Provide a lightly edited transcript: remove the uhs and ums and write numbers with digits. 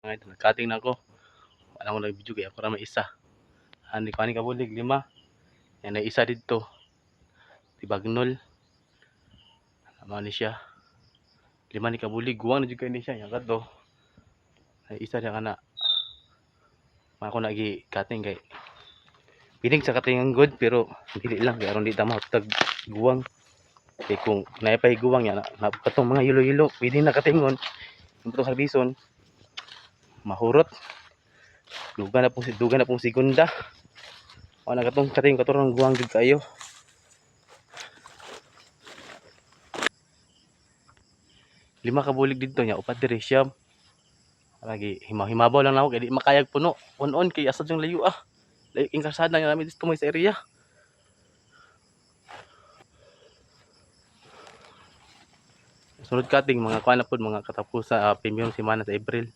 Mga idol, nag-cutting na ako. Wala ko nag-video kay ako ra may isa. Ani ko ani kabulig lima. Yan ay isa didto. Tibagnol. Mao ni siya. Lima ni kabulig, guwang na jud kay ni siya. Yan kadto. Ay isa diya kana. Mao ako nagi cutting kay pinig sa cutting ang good, pero dili lang kay aron di ta mahaptag guwang. Kay kung naay pay guwang ya na, na katong mga yelo-yelo pwede na katingon yung itong harbison, mahurot, duga na pong segunda. Wala katong kating katurang guwang jud kayo. Lima ka bulig didto nya, upat diri, siyam. Lagi himaw-himabaw lang nako kay di makayag puno. Punon kay asa jung layo ah. Layo king kalsada nga namin dito may sa area. Sunod cutting mga kuan na pud, mga katapusan, premium semana sa April.